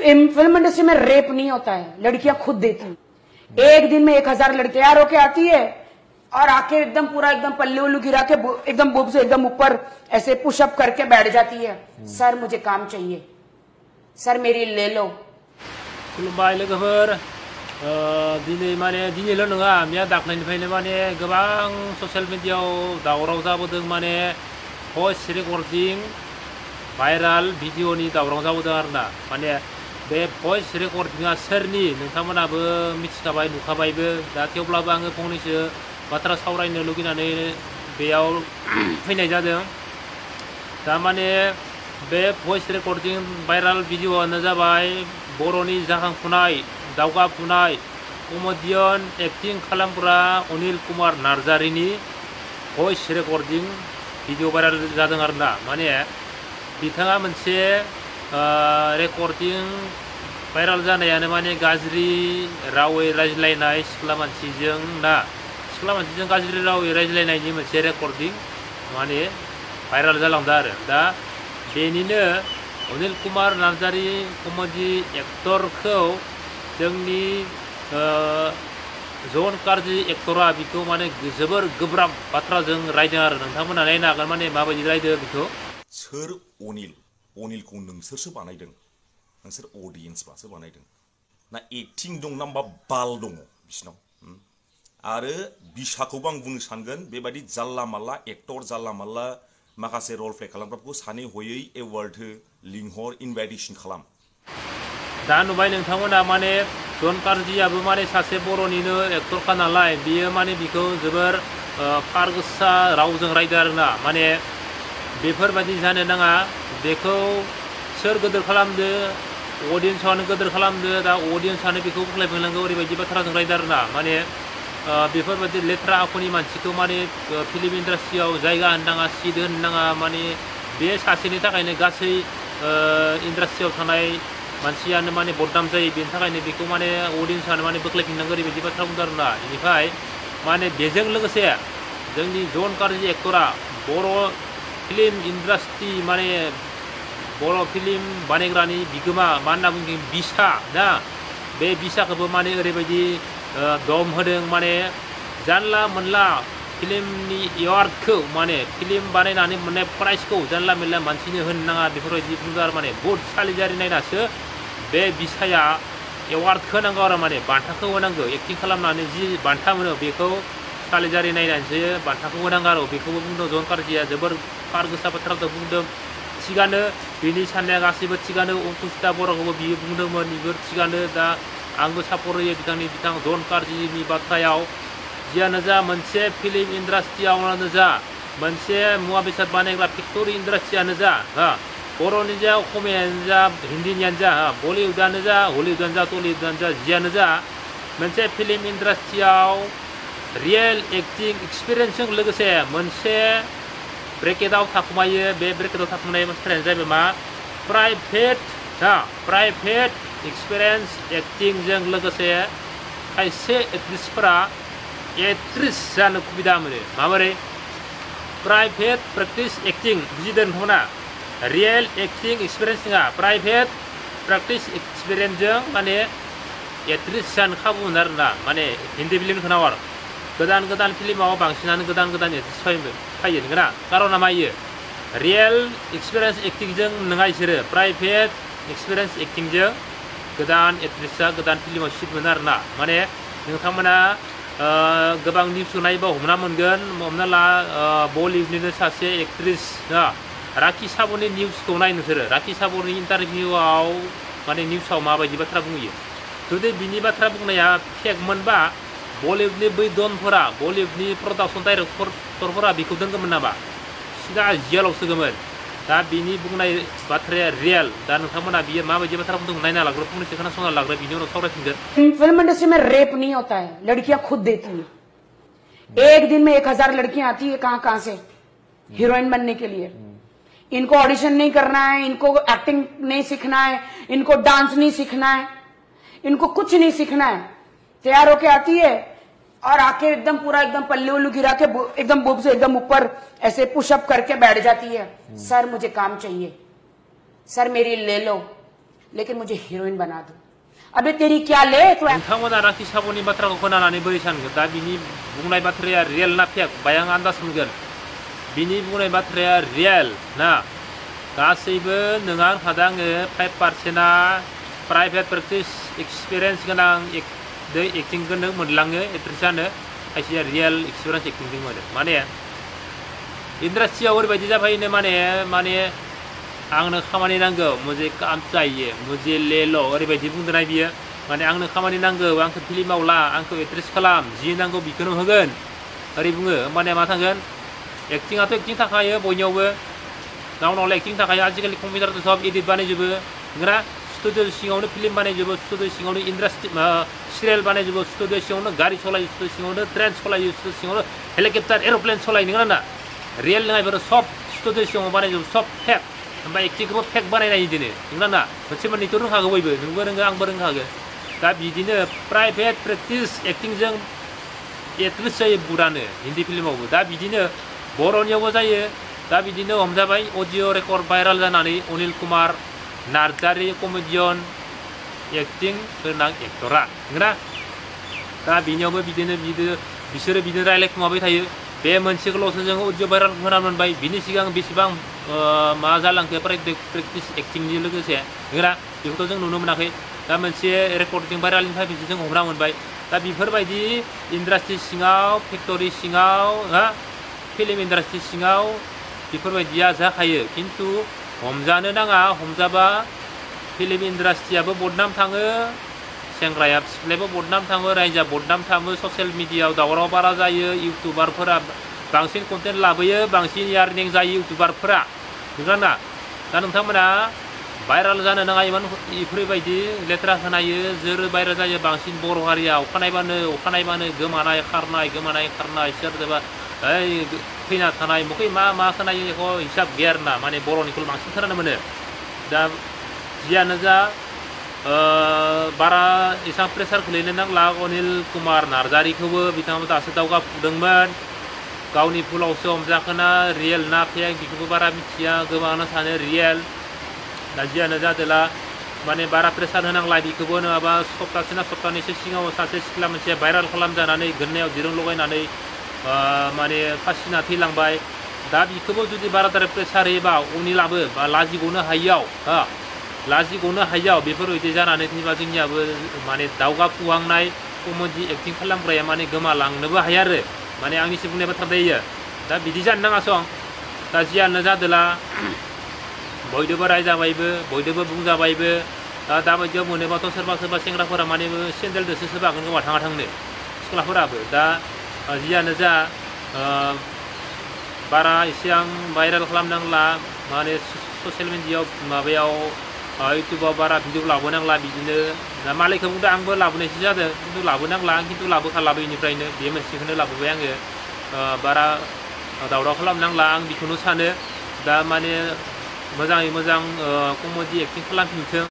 Film industry में rape नहीं होता है, लड़कियां खुद देती हैं। एक दिन में 1000 लड़की तैयार होके आती है और आके एकदम पूरा एकदम पल्ले उल्लू गिरा के एकदम बुब से एकदम ऊपर ऐसे पुशअप करके बैठ जाती है। सर मुझे काम चाहिए, सर मेरी ले लो। खुलुमबाय लोगोफोर, दिनै माने दिनैल' नङा मैया दाख्लैनिफ्रायनो माने गोबां ससियेल मिडियायाव दावराव जाबोदों। माने भइस रेकर्डिं भाइराल भिडिअनि दावराव जाबोदों आरोना। माने बे भइस रेकर्डिंआ सोरनि नोंथांमोनाबो मिथिखाबाय नुखाबायबो। दा थेवब्लाबो आङो फंनैसो बाथ्रा सावरायनो लुगैनानै बेयाव फैनाय जादों। दा माने बे भइस रेकर्डिं भाइराल भिडिअआनो जाबाय बर'नि जाखांफुनाय दावगाफुनाय कमेडियान एक्टिं खालामग्रा अनिल कुमार नार्जारीनि भइस रेकर्डिं भिडिअ भाइराल जादों आरोना। माने बिथाङा मोनसे रेकर्डिं भाइराल जानायानो माने गाज्रि रावै रायज्लायनाय सिख्ला मानसिजों गाज्रि रावै रायज्लायनायनि मोनसे रेकर्डिं माने भाइराल जालांदों आरो। दा बेनिनो अनिल कुमार नार्जारी कमेडि एक्टरखौ जोंनि जन कार्जि एक्टरा बिखौ माने जोबोर गोब्राब बाथ्राजों रायदों आरो। नोंथांमोना नायनो हागोन माने माबायदि रायदों बिखौ। सोर अनिलखौ नोंसोरसो बानायदों, नोंसोर अडियेन्सबासो बानायदों ना एक्टिं दं ना मा बाल दङ बिसिनाव। आरो बिसाखौबो आं बुंनो सानगोन बेबायदि जाल्ला माल्ला एक्टर जाल्ला माल्ला माखासे रल प्ले खालामग्राफोरखौ सानै हयै एवार्ड हो, लिंहर, इनभाइटेसन खालाम। दा नुबाय नोंथांमोना माने जन कार्जियाबो माने सासे बर'निनो एक्टरखा नालाय बियो माने बिखौ जोबोर फार गोसा रावजों रायदों आरोना। माने बेफोरबायदि जानो नाङा, बेखौ सोर गोदोर खालामदो, अडियेन्सआनो गोदोर खालामदो। दा अडियेन्सआनो बेखौ बुंलायफिननांगौ ओरैबायदि बाथ्राजों रायदों आरोना। माने बेफोरबायदि लेथ्रा आखुनि मानसिखौ माने फिल्म इन्डास्ट्रियाव जायगा होनो नाङा, सिट होनो नाङा। माने बे सासेनि थाखायनो गासै इन्डास्ट्रियाव थानाय मानसियानो माने बदनाम जायो। बेनि थाखायनो बेखौ माने अडियेन्सआनो माने बोख्लायफिननांगौ ओरैबायदि बाथ्रा बुंदों आरोना। बेनिफ्राय माने बेजों लोगोसे जोंनि जन कार्जि एक्टरा बर' फिल्म इन्डास्ट्रि माने बर' फिल्म बानायग्रानि बिगोमा मा होनना बुङो बिसा ना, बे बिसाखौबो माने ओरैबायदि दम होदों। माने जानला मोनला फिल्मनि एवार्डखौ माने फिल्म बानायनानै मोननाय प्राइजखौ जानला मोनला मानसिनो होनो नाङा बेफोरबायदि बुंदों आरो। माने बहुत सालिजारि नायनासो बे बिसाया एवार्डखौ होनांगौ आरो। माने बान्थाखौ होनांगौ, एक्टिं खालामनानै जि बान्था मोनो बेखौ सालिजारि नायनानैसो बान्थाखौ होनांगौ आरो। बेखौबो बुंदों जन कार्जिया, जोबोर फार गोसा बाथ्राखौ बुंदों। थिगानो बिनि साननाया गासैबो थिगानो, अंकुसिता बर'खौबो बियो बुंदोंमोन, बेफोर थिगानो। दा आंबो सापर्ट होयो बिथां जन कार्जिनि बाथ्रायाव। जियानो जा मोनसे फिल्म इन्डास्ट्रियावनो जा, मोनसे मुवा बेसाद बानायग्रा फेक्टरि इन्डास्ट्रियानो जा, बर'नि जा, असमियानो जा, हिन्दीनियानो जा, बलिउडआनो जा, हलिउडआनो जा, टलिउडआनो जा, जियानो जा, मोनसे फिल्म इन्डास्ट्रियाव रियेल एक्टिं एक्सपिरियेन्सजों लोगोसे मोनसे ब्रेकेटआव थाखुमायो। बे ब्रेकेटआव थाखुमानाय बाथ्रायानो जाहैबाय मा, प्राइभेट एक्सपिरियेन्स एक्टिंजों लोगोसे खायसे एक्ट्रिसफोरा एक्ट्रिस जानो सुबिदा मोनो। माबोरै? प्राइभेट प्रेक्टिस एक्टिं बुजिदों नोंथांमोना? रियेल एक्टिं एक्सपिरियेन्स नङा, प्राइभेट प्रेक्टिस एक्सपिरियेन्सजों माने एक्ट्रिस जानो खाबु मोनो आरोना। माने हिन्दी फिल्मखौ आरो गोदान फिल्माव बांसिनानो गोदान एक्ट्रिस फैयो नंगौना? कारना मा इयो? रियेल एक्सपिरियेन्स एक्टिंजों नङा, बिसोरो प्राइभेट एक्सपिरियेन्स एक्टिंजों गोदान एक्ट्रिसआ गोदान फिल्माव सिट मोनो आरोना। माने नोंथांमोना गोबां निउसखौ नायबा हमना मोनगोन। हमना ला बलिउडनिनो सासे एक्ट्रिस राखि साबननि निउसखौ नाय नोंसोरो। राखि साबननि इन्टारभिउआव माने निउसाव माबायदि बाथ्रा बुंयो। जुदि बिनि बाथ्रा बुंनाया फेकमोनबा बलिउडनि बै डनफोरा, बलिउडनि प्रडाक्सन डाइरेक्टरफोरा बेखौ दोनगौमोन नामा? सिदा जेलाव सोगौमोन। दा बिनि बुंनाय बाथ्राया रियेल। दा नोंथांमोना बियो माबायदि बाथ्रा बुंदों नायना लाग्रो, फंनैसो खोनासंना लाग्रो, बिनि उनाव सावरायफिनगोन। फिल्म इंडस्ट्री में रेप नहीं होता है, लड़कियां खुद देती हैं। एक दिन में 1000 लड़कियां आती है कहां से हीरोइन बनने के लिए। इनको ऑडिशन नहीं करना है, इनको एक्टिंग नहीं सीखना है, इनको डांस नहीं सीखना है, इनको कुछ नहीं सीखना है। तैयार होके आती है और आके एकदम पूरा एकदम पल्ले उल्लू गिरा के एकदम बुब से एकदम ऊपर ऐसे पुशअप करके बैठ जाती है। सर मुझे काम चाहिए, सर मेरी ले लो। लेकिन मुझे हीरोइन बना दो। अबे तेरी क्या ले तो नोंथांमोना राखि साबुनि बाथ्राखौ खोनानानै बोरै सानगोन? दा बिनि बुंनाय बाथ्राया रियेल ना फेक बायां आन्दाज मोनगोन। बिनि बुंनाय बाथ्राया रियेल ना गासैबो नोंहा होनखादों आङो 5%आ प्राइभेट प्रेक्टिस एक्सपिरियेन्स गोनां एक्टिंखौ नों मोनलाङो एक्ट्रेस जानो खायसेया रियेल एक्सपिरियेन्स एक्टिंजों मोनो। माने इन्डास्ट्रियाव ओरैबायदि जाफायोनो माने आंनो खामानि नांगौ मुझे काम चाहिए मुझे ले लो ओरैबायदि बुंदोंना बियो माने आंनो खामानि नांगौ आंखौ फिल्माव ला आंखौ एक्ट्रेस खालाम जि नांगौ बेखौनो होगोन ओरै बुङो। होमबानिया मा थांगोन एक्टिंआथ' एक्टिं थाखायो बयनियावबो गावनाव एक्टिं थाखायो आजिखालि कम्पिउटारजों सब एडिट बानायजोबो नंगौना स्टुडिअ सिङावनो फिल्म बानायजोबो स्टुडिअ सिङावनो इन्डास्ट्रि सिरियेल बानायजोबो स्टुडिअ सिङावनो गारि सालायो स्टुडिअ सिङावनो ट्रेन सालायो स्टुडिअ सिङावनो हेलिकप्टार एर'प्लेन सालायो नंगौना ना रियेल नङा बेफोरो सब स्टुडिअ सिङाव बानायजोबो सब फेक ओमफ्राय एक्टिंखौबो फेक बानायनाय बिदिनो नंगौना ना मोनसे मोननैथ' रोंखागौ बयबो नोंबो रोङो आंबो रोंखागौ। दा बिदिनो प्राइभेट प्रेक्टिस एक्टिंजों एक्ट्रेस जायो बुरानो हिन्दी फिल्मावबो दा बिदिनो बर'नियावबो जायो। दा बिदिनो हमजाबाय अडिअ रेकर्ड भाइराल जानानै अनिल कुमार नार्जारी कमेडियन एक्टिं गोनां एक्टरा नंगौना दा बिनियावबो बिसोरो बिदिनो रायलायखुमाबाय थायो। बे मोनसेखौल'सो जों अडिअ भाइराल खोनानो मोनबाय बिनि सिगां बेसेबां मा जालांखो प्रेक्टिस एक्टिंनि लोगोसे नंगौना बेखौथ' जों नुनो मोनाखै। दा मोनसे रेकर्डिं भाइरालनिफ्राय बिदि जों हमना मोनबाय। दा बेफोरबायदि इन्डास्ट्रि सिङाव फेक्टरि सिङाव फिल्म इन्डास्ट्रि सिङाव बेफोरबायदिया जाखायो खिन्थु हमजानो नाङा हमजाबा फिल्म इन्डास्ट्रियाबो बदनाम थाङो सेंग्राया सिख्लायाबो बदनाम थाङो रायजोआ बदनाम थाङो ससियेल मिडियायाव दावराव बारा जायो इउटुबारफोरा बांसिन कन्टेन्ट लाबोयो बांसिन यार्निं जायो इउटुबारफोरा नंगौना दा नोंथांमोना भाइराल जानो नाङा इमान बेफोरबायदि लेथ्रा खोनायो जोर भाइराल जायो बांसिन बर' हारिया अखानायबानो गोमानाय खारनाय सोरबा ओइ थैना थानाय मखै मा खोनायो बेखौ हिसाब गैया आरोना माने बर'निखौ बांसिन खोनानो मोनो। दा जियानो जा बारा एसेबां प्रेसार खोलैनो नांला अनिल कुमार नार्जारीखौबो बिथाङाबो दासो दावगाफुदोंमोन गावनि भुलावसो हमजाखोना रियेल ना फेक बेखौबो बारा मिथिया गोबाङानो सानो रियेल। दा जियानो जादोला माने बारा प्रेसार होनांला बेखौबो नङाबा सप्तासे ना सप्तानैसो सिगाङाव सासे सिख्ला मोनसे भाइराल खालामजानानै गोदनायाव दिरुं लगायनानै माने फासिना थैलांबाय। दा बेखौबो जुदि बाराद्राय प्रेसार होयोबा अनिलाबो लाजिग'नो हायियाव बेफोरबायदि जानानै थैबा जोंनियाबो माने दावगाफुहांनाय कमेडि एक्टिं खालामग्राया माने गोमालांनोबो हायो आरो माने आंनिसो बुंनाय बाथ्रा जायो। दा बिदि जानो नाङा सं दा जियानो जादोला बयदोबो रायजाबायबो बयदोबो बुंजाबायबो दा बायदियाव मोनोबाथ' सोरबा सेंग्राफोरा माने सेन्देलजोंसो सोबागोन खोमा थांनो सिख्लाफोराबो। दा जियानो जा बारा एसेबां भाइराल खालामनांला माने ससियेल मिडियायाव माबायाव इउटुबाव बारा भिडिअ लाबोनांला बिदिनो दा मालायखौ बुंदों आंबो लाबोनायसो जादों खिन्थु लाबोनांला खिन्थु लाबोखाला बेनिफ्रायनो बे मोनसेखौनो लाबोबाय आङो बारा दावराव खालामनांला आं बेखौनो सानो। दा माने मोजाङै मोजां कमेडि एक्टिं खालामफिनथों